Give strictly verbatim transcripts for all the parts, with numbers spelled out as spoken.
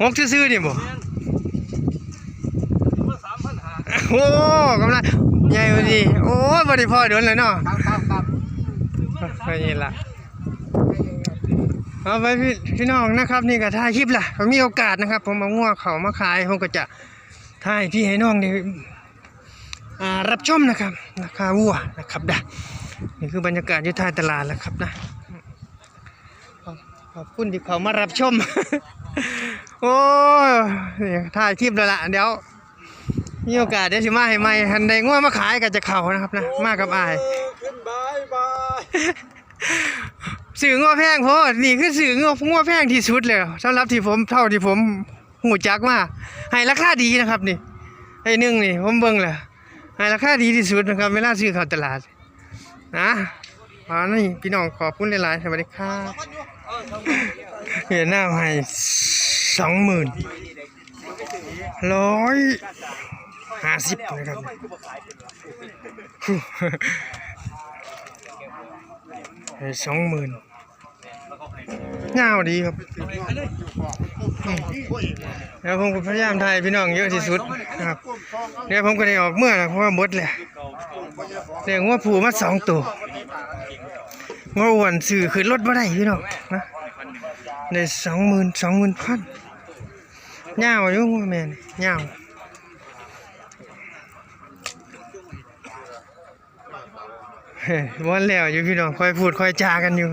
หกซื่อๆนี่บ่ โอ้ กำลังใหญ่พอดี โอ้ย บ่ได้พอโดนเลยเนาะ ครับครับครับ ไปนี่ล่ะ เอาไปพี่ พี่น้องนะครับ นี่ก็ถ่ายคลิปล่ะ มีโอกาสนะครับ ผมเอางัวเขามาขาย ผมก็จะถ่ายพี่ให้น้องได้ อ่า รับชมนะครับ ราคาวัวนะครับนะ นี่คือบรรยากาศอยู่ท้ายตลาดแล้วครับนะ ขอบ ขอบคุณที่เขามารับชม โอ้ย นี่ถ่ายคลิปแล้วล่ะ เดี๋ยว มีโอกาสเดี๋ยวสิมาให้ใหม่ คันได้งัวมาขายก็จะเข้านะครับนะ มากับอ้าย ขึ้นบายบาย ซื้องัวแพงโพด นี่คือซื้องัว งัวแพงที่สุดแล้ว สำหรับที่ผม เท่าที่ผมรู้จักมา ให้ราคาดีนะครับนี่ ไอ้หนึ่งนี่ ผมเบิ่งแล้ว ให้ราคาดีที่สุดนะครับ เวลาซื้อเข้าตลาด นะ อันนี้พี่น้องขอบคุณหลายๆ สวัสดีครับ เวียดนามให้สองหมื่น ร้อยห้าสิบนะครับ ให้สองหมื่น ยาวดีครับ อืม แล้วผมก็พยายามถ่ายพี่น้องเยอะที่สุดนะครับ เดี๋ยวผมก็ได้ออกเมือแล้ว เพราะว่าหมดแล้ว ได้งัวผู้มาสองตัว งัวอ้วนซื้อขึ้นรถบ่ได้พี่น้องนะ ได้สองหมื่น สองหมื่นพัน ยาวอยู่งัวแม่นี่ ยาว เฮ้ย บ่แล้วอยู่พี่น้อง ค่อยพูดค่อยจากันอยู่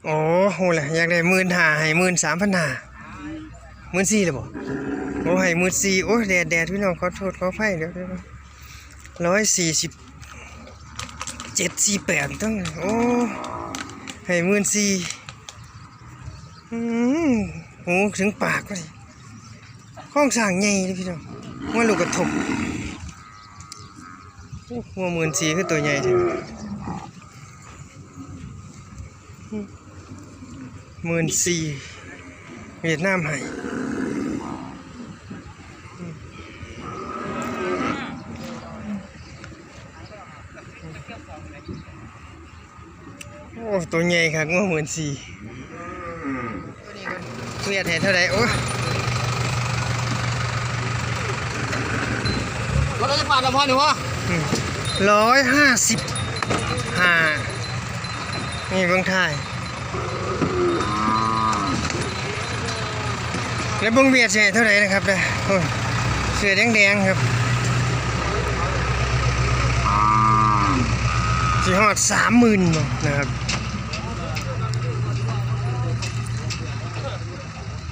โอ้โหแหละ อยากได้หมื่นห้า ให้หมื่นสามพันห้า หมื่นสี่เลยบ่ โอ้ ให้หมื่นสี่ โอ้ แดดแดดพี่น้อง ขอโทษขออภัย เดี๋ยว เดี๋ยว ร้อยสี่สิบเจ็ด สี่แปด ต้อง โอ้ ให้หมื่นสี่ อืม หูถึงปากเลย โครงสร้างใหญ่เลยพี่น้อง ว่าลูกกระทบ โอ้ งัวหมื่นสี่ คือตัวใหญ่แท้ หมื่นสี่ เวียดนามให้ โอ้ ตัวใหญ่คัก งัวหมื่นสี่ เวียดให้เท่าไหร่ โอ้ รถเราจะปาดลำพอนหนูวะ อืม ร้อยห้าสิบห้า นี่เบิ่งท้าย แล้วเบิ่งเวียดสิให้เท่าไหร่นะครับนะ โอ้ย เสื้อแดงๆครับ สิฮอดสามหมื่นบ่นะครับ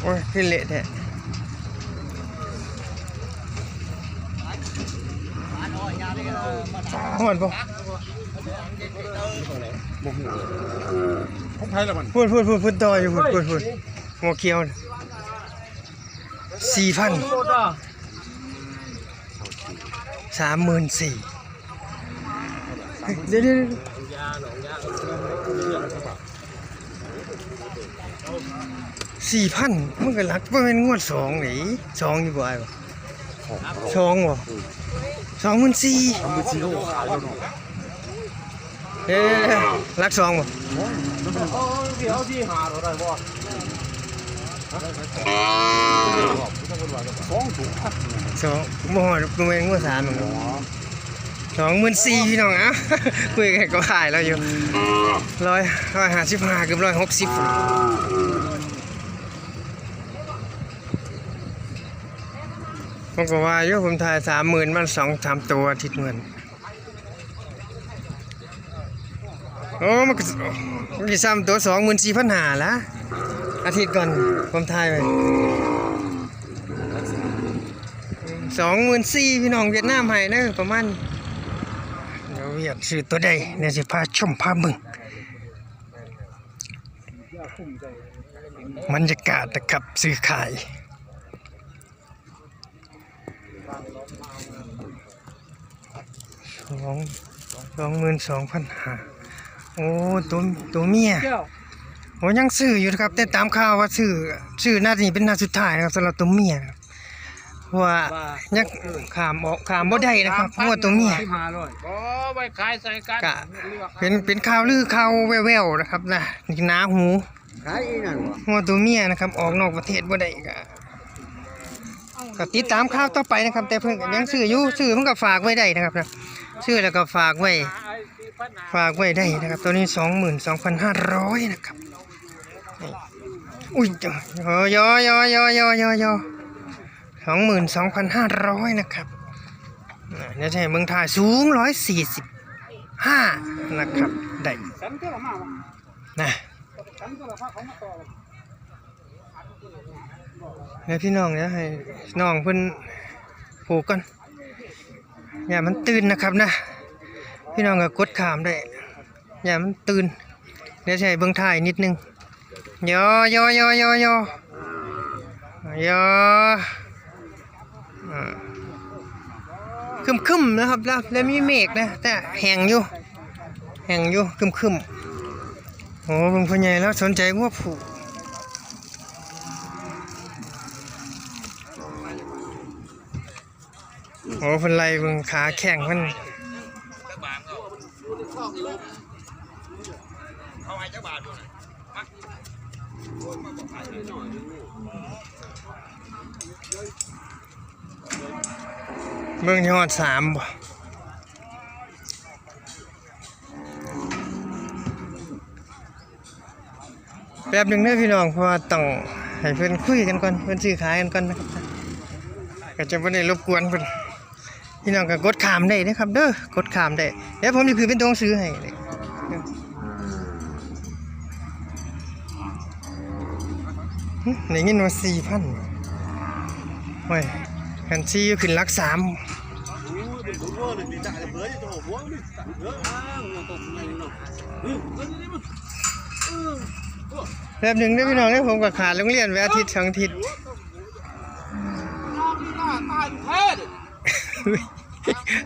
โอ้ย คือเละแท้ ฮอดบ่ บ่ฮู้ ของไผล่ะมัน พูด พูด พูด พูดต่ออยู่ พูด พูด พูด หัวเขียวน่ะ สี่พัน สามหมื่นสี่ เดี๋ยว เดี๋ยว เดี๋ยว สี่พัน มันก็หลัก บ่แม่นงวดสองนี่ สองอยู่บ่อ้ายบ่ สองบ่ สองหมื่นสี่ สองหมื่นสี่ เขาก็ขายแล้วเนาะ เอ้ย หลักสองบ่ เดี๋ยวที่หาเราได้บ่ สองตัว สอง บ่ฮอด บ่แม่นงวดสามหรอก สองหมื่นสี่ พี่น้อง เอ้า คุยกันก็ขายแล้วอยู่ ร้อย ร้อยห้าสิบห้า เกือบร้อยหกสิบ ผมก็ว่าอยู่ ผมถ่ายสามหมื่น มันสองสามตัว อาทิตย์เงิน โอ้ มันก็ มันก็ซ้ำตัว สองหมื่นสี่พันห้า ละ อาทิตย์ก่อน ผมถ่ายไป สองหมื่นสี่ พี่น้องเวียดนามให้เด้อ ประมาณ เดี๋ยวเวียดซื้อตัวใด เดี๋ยวสิพาชมพาเบิ่ง บรรยากาศนะครับ ซื้อขาย สอง สองหมื่นสองพันห้า โอ้ ตัว ตัวเมีย โอ้ ยังซื้ออยู่นะครับ แต่ตามข่าวว่าซื้อ ซื้อนัดนี้เป็นนัดสุดท้ายนะครับ สำหรับตัวเมียนะครับ เพราะว่า ว่า ยังข้ามออก ข้ามบ่ได้นะครับ เพราะว่าตัวเมีย สิบห้าร้อย บ่ ไว้ขายใส่กัน กะ เป็น เป็นข่าวลือข่าวแว่วๆนะครับนะ หนาหู ขายอีนั่นบ่ งัวตัวเมียนะครับ ออกนอกประเทศบ่ได้ก็ ก็ติดตามข่าวต่อไปนะครับ แต่เพิ่นก็ยังซื้ออยู่ ซื้อมันก็ฝากไว้ได้นะครับนะ ซื้อแล้วก็ฝากไว้ ฝากไว้ได้นะครับ ตัวนี้ สองหมื่นสองพันห้าร้อย นะครับ นี่ อุ้ย ยอยอยอยอยอยอยอ สองหมื่นสองพันห้าร้อย นะครับ อ่า เดี๋ยวจะให้เบิ่งถ่าย สูง ร้อยสี่สิบห้า นะครับ ได้ นะ เดี๋ยวพี่น้อง เดี๋ยวให้น้องเพิ่นผูกก่อน อย่ามันตื่นนะครับนะ พี่น้องก็กดข้ามได้ อย่ามันตื่น เดี๋ยวใช้เบิ่งถ่ายนิดนึง ยอยอยอยอยอยอ ยอ อ่า ครึมๆ นะครับ แล้ว แล้วมีเมฆนะ แต่แห้งอยู่ แห้งอยู่ ครึมๆ โอ้ เบิ่งพ่อใหญ่แล้วสนใจงัวผูก โอ้ เพิ่นไล่เบิ่งขาแข้งมัน เบิ่งยอดสามบ่ แป๊บหนึ่งเด้อพี่น้อง เพราะว่าต้องให้เพิ่นคุยกันก่อน เพิ่นซื้อขายกันก่อนนะครับ ก็จะบ่ได้รบกวนเพิ่น พี่น้องก็กดข้ามได้นะครับเด้อ กดข้ามได้ เดี๋ยวผมจะขึ้นเป็นตัวหนังสือให้ หึ ได้ยินว่า สี่พัน โอ้ย คันสี่ขึ้นหลักสาม แป๊บหนึ่งเด้อพี่น้องเด้อ ผมก็ขาดโรงเรียนไปอาทิตย์สองอาทิตย์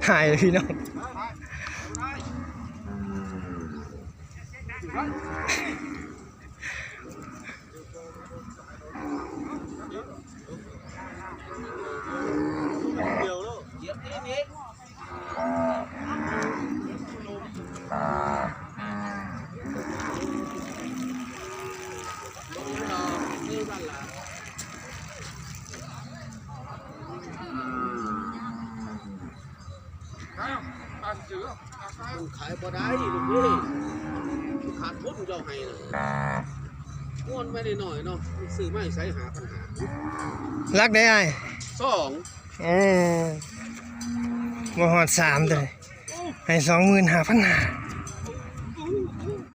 หายเลยพี่น้อง มันขายบ่ได้ลูกเอ้ย ขาดทุนเจ้าให้นะ ม้วนไว้หน่อยๆเนาะ ซื้อมาให้ใช้หาปัญหา รักได้อ้าย สอง โอ้ บ่ฮอดสามตัวนี้ ให้ สองหมื่นห้าพันห้า